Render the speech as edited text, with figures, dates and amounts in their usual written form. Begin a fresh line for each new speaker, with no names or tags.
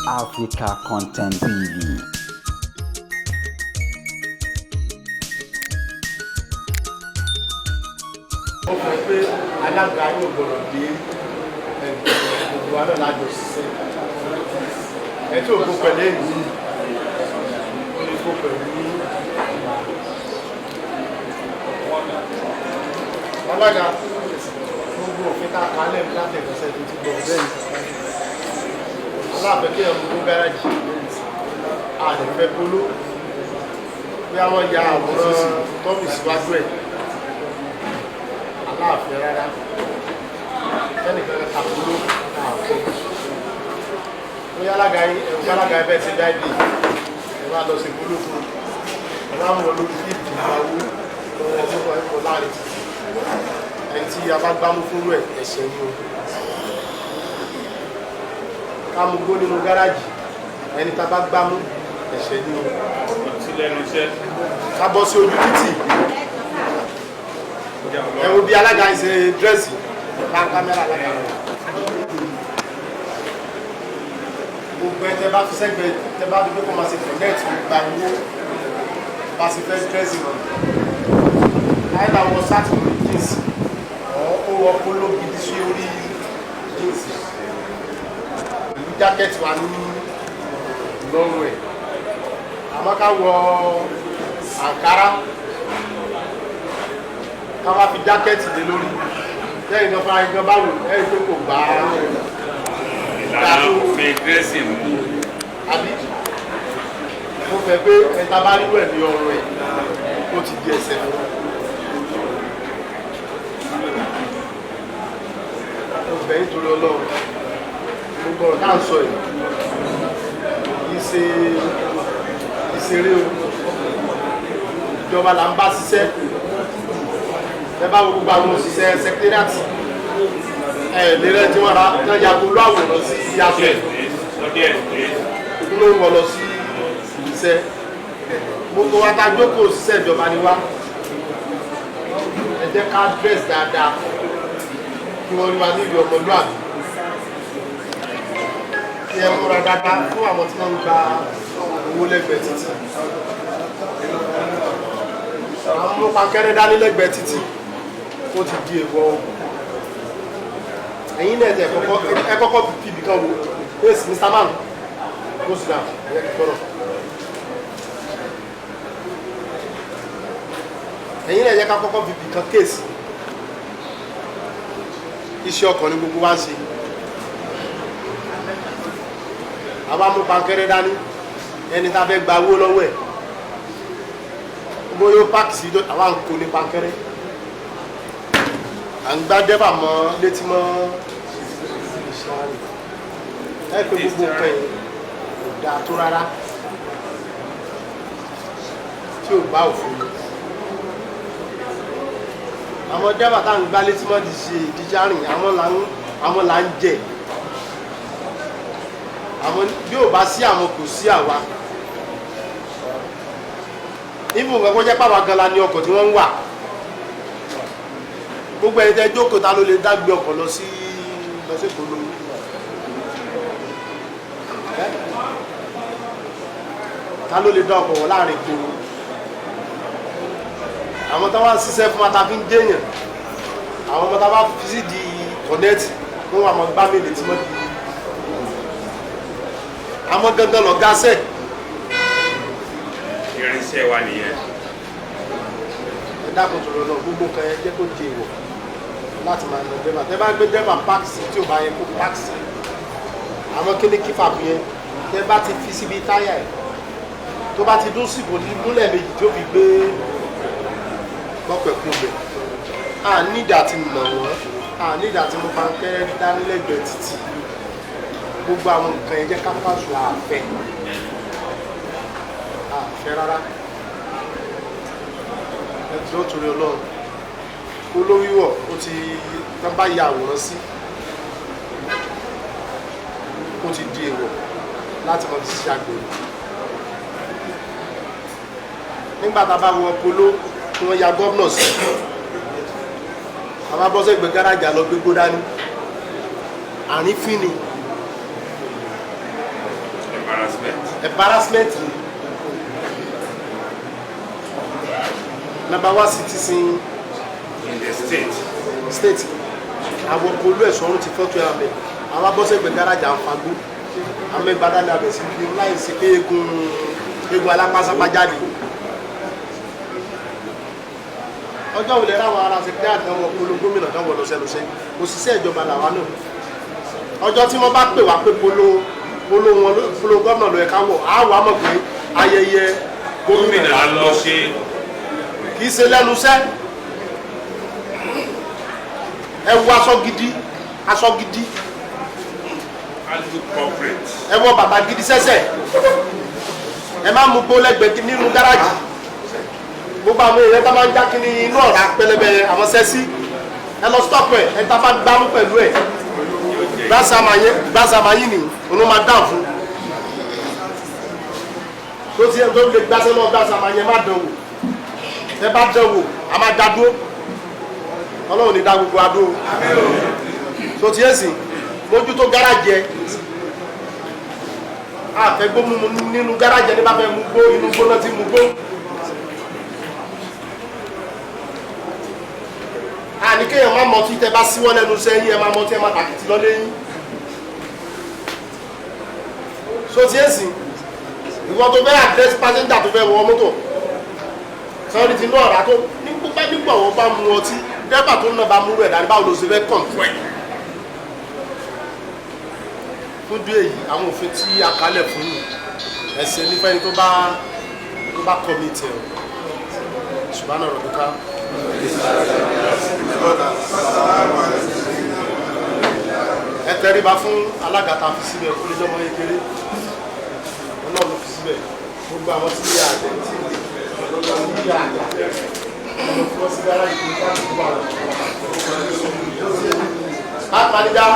Africa Content TV.
Ó fẹ́ pé alága yóò gbọ́dọ̀ dé gbogbo wa náà lájọ ṣiṣẹ́. Ẹ tí ò kó pẹ̀lú èyí, ó lè kó pẹ̀lú alága. Gbogbo òfin tá a kà á lẹ́nu láti ẹ̀kọ́sẹ̀ tó ti gbọ́ bẹ́ẹ̀ ni aláàfẹ́ kí ẹ̀ mú gáràjì àdẹ̀fẹ́ polo bí àwọn ya àwòrán tọ́mì síwájú ẹ̀ aláàfẹ́ rárá ẹnìkan àpoló àfẹ́ bóyá alága yín ẹ̀rù alága ẹbẹ̀ ti dá ibi ẹ̀ máa lọ sí polo fún ẹ̀ máa mú ọ lórí fíìmù ìgbà owó lọ́wọ́ ọmọ ẹ̀kọ́ láàrin títì. Ẹni tí a bá gbámú fúnrú ẹ̀, ẹ̀ṣẹ̀ ni o. Ká mú gbó nínú gáràjì, ẹni tá a bá gbámú, ẹ̀ṣẹ̀ ni o.
Ọtí lẹ́nu iṣẹ́.
Ká bọ́ sí ojú títì, ẹ wo bí alága ń ṣe dress bá ń kámẹ́rà alága rẹ̀. Gbogbo ẹ tẹ bá fi sẹ́gbẹ̀ẹ́, tẹ bá fi pé kó máa ṣe connect gba owó bá ṣe fẹ́ dress rẹ̀, àyẹ̀dá wọ shirt lórí jeans ọ̀, ó wọ polo gidi sí orí jeans pẹ̀lú jákẹ́ẹ̀tì wa ní lọ́rùn ẹ̀. Àmọ́ ká wọ àǹkárá, ká wá fi jákẹ́ẹ̀tì lé lórí lẹ́yìn náà fúnra yín gan báwo ẹ̀rí pé kò bá
Ìlànà òfin dressing mu.
Àbí mo fẹ́ pé ẹ̀ta bá rí wẹ̀ ní ọrùn ẹ̀, ó ti di ẹsẹ̀ fún un. Mo bẹ̀ nítorí Ọlọ́run, gbogbo ọ̀rọ̀ tá à ń sọ yìí kì í ṣe ìṣeré o. Ìjọba là ń bá ṣiṣẹ́. Ẹ bá wo gbogbo àwọn òṣìṣẹ́ secretariat ẹ lérẹ́ tí wọ́n ra tí wọ́n ya kó àwòrán sí aṣọ
Díẹ̀ dé, sọ díẹ̀ dé.
Ló ń wọ lọ sí iṣẹ́. Gbogbo wa ta jókòó, òṣìṣẹ́ ìjọba ni wá. Ẹ jẹ́ ká dress dáadáa kí wọ́n rí wa níbi ọmọlúàbí, kí ẹ múra dáadáa fún àwọn tí wọ́n ń gba owó lẹ́gbẹ̀ẹ́ títì. Àwọn mú pankẹ́rẹ́ dání lẹ́gbẹ̀ẹ́ títì, ó ti di èèwọ̀ o. Ẹ̀yin náà ẹ kọ́kọ́ fi ibì kan wò. Yes, Mr. Man, go sit down. Ẹ yẹ kí gbọ́dọ̀. Ẹ̀yin náà yẹ ká kọ́kọ́ fi ibì kan kéèsì. Iṣẹ́ ọkọ̀ ni gbogbo wa ń ṣe. Àwa mú pankẹ́rẹ́ dání, ẹni tá a fẹ́ gba owó lọ́wọ́ ẹ̀, bóyá ó páàkì sí, àwa ń kó ní pankẹ́rẹ́, à ń gbá dẹ́bà mọ́ létí mọ́. Ẹ pé gbogbo nǹkan yìí kò dáa tó rárá tí ò bá òfin mu. Àwọn dẹ́bà tá à ń gbá létí mọ́ ti ṣe ìdíjárìn, àwọn là ń jẹ àwọn. Bí ò bá sí àwọn, kò sí àwa. Ibùn nǹkan kó jẹ́ pàwọn gan la ní ọkọ̀ tí wọ́n ń wà. Gbogbo ẹni tẹ́ jókòó, ta ló lè dágbé ọkọ̀ lọ sí Èkó lóyún? Ta ló lè dá ọkọ̀ wọ̀ láàrin ìgboro? Àwọn tó wá ń ṣiṣẹ́ fún wa ta fi ń jẹ́yàn, àwọn ọmọ tá a bá fi sí di connect, wọ́n wà mọ́ gbá mi létí mọ́ di àwọn gangan lọ gásẹ̀.
Irinṣẹ́ wa nìyẹn.
Ẹ dákun tó lọ náà, gbogbo nǹkan yẹn jẹ́ kó di èèwọ̀ láti máa lọ dẹ́bà. Tẹ́ bá gbé dẹ́bà páàkì sí tí ò bá yẹ kó páàkì sí, àwọn kíní kífà yẹn, tẹ́ bá ti fi síbi táyà ẹ̀, tó bá ti dún síbò ní gúnlẹ̀ méjì tí ó fi gbé gbọ́pẹ̀ kú bẹ̀. À nídà tí nà wọ́n, à nídà tí mo pankẹ́rẹ́ dánilẹ́gbẹ̀ẹ́ títì. Gbogbo àwọn nǹkan yẹn jẹ́ ká pàṣẹ. Àfẹ́ àfẹ́ rárá. Ẹ jọ̀ọ́, torí Ọlọ́run, olówíwọ̀ ó ti tán bá ya àwòrán sí, ó ti di èèwọ̀ láti mọ fi ṣiṣẹ́ àgbèrè. Nígbà tá a bá wọ polo tí wọ́n ya gómìnà sí, a bá bọ́ sẹ́gbẹ̀ẹ́ gáràjà lọ gbégbó dání, àrífín ni.
Embarrassment.
Embarrassment ni. Number one citizen
in the state.
State. Àwọn polú ẹ̀sọ́ ọ̀run ti fọ́tò ẹ̀ àmì. Àwọn abọ́sẹ̀gbẹ̀ gáràjà ń fagbó. Amẹ́gbadá ni abẹ̀ sí fi láì sí pé eégún eégún alápásápá jáde. Ọjọ́ òun lè ráwọn ará ṣe pé àdánwò polo gómìnà kan wọ̀ lọ́sẹ̀lọ́sẹ̀. Òṣìṣẹ́ ìjọba làwa náà. Ọjọ́ tí wọ́n bá pè wá pé polo polo wọn polo gómìnà ló yẹ ká wọ̀, á wàá mọ̀ pé ayẹyẹ
gómìnà lọ ṣe.
Kì í ṣe lẹ́nu iṣẹ́. Ẹ wọ aṣọ gidi, aṣọ gidi.
Alu corporate.
Ẹ wọ bàtà gidi sẹ́sẹ̀. Ẹ má mú gbó lẹ́gbẹ̀ẹ́ nínú gáràjì. Gbogbo àwọn èèyàn tá máa ń já kínní inú ọ̀rá pẹlẹbẹ àwọn sẹ́sí. Ẹ lọ stop ẹ, ẹ tá bá gbámú pẹ̀lú ẹ. Gbàsàmà yín ni òun ló máa dáhùn fún. Tó ti ẹ tó lè gbàsẹ́ lọ gbàsàmà yẹn má dán wò. Ẹ bá dán wò, a máa dá dúró. Ọlọ́run ní dá gbogbo adó. Tó ti ẹ sìn, mójútó gáràjì ẹ. Àfẹ́gbó mímu nínú gáràjì ẹni bá fẹ́ mú gbó, inú gbó náà ti mú gbó. Àní kéèyàn má mọtí tẹ bá síwọ́ lẹ́nu sẹ́yìn, ẹ má mọtí ẹ má tàkìtì lọ lẹ́yìn. So ti ẹ sìn, ìwọ tó fẹ́ àdírẹ́sì pásẹ́njà tó fẹ́ wọ mọ́tò sọ́ọ́ni ti ní ọ̀rá tó nígbà nígbà wọ́n bá mu ọtí dẹ́bà tó ń ná bá mú rẹ̀ dání báwo ló ṣe fẹ́ kọ̀ǹtù ẹ̀. Fún dé èyí àwọn òfin tí a kálẹ̀ fún yìí ẹ̀sìn nífẹ̀ẹ́ tó bá tó bá kọ́mìtì ẹ̀ ṣùgbọ́n ọ̀rọ̀ tó ká. Ẹ tẹríba fún alága tá a fi síbẹ̀ kó lè jọmọ kékeré Ọlọ́run ló fi síbẹ̀ gbogbo àwọn tí a jẹ tí tí a jẹ ọmọ tí wọ́n sí gáràjì tó ń bá tó wà lọ. Bá a manager.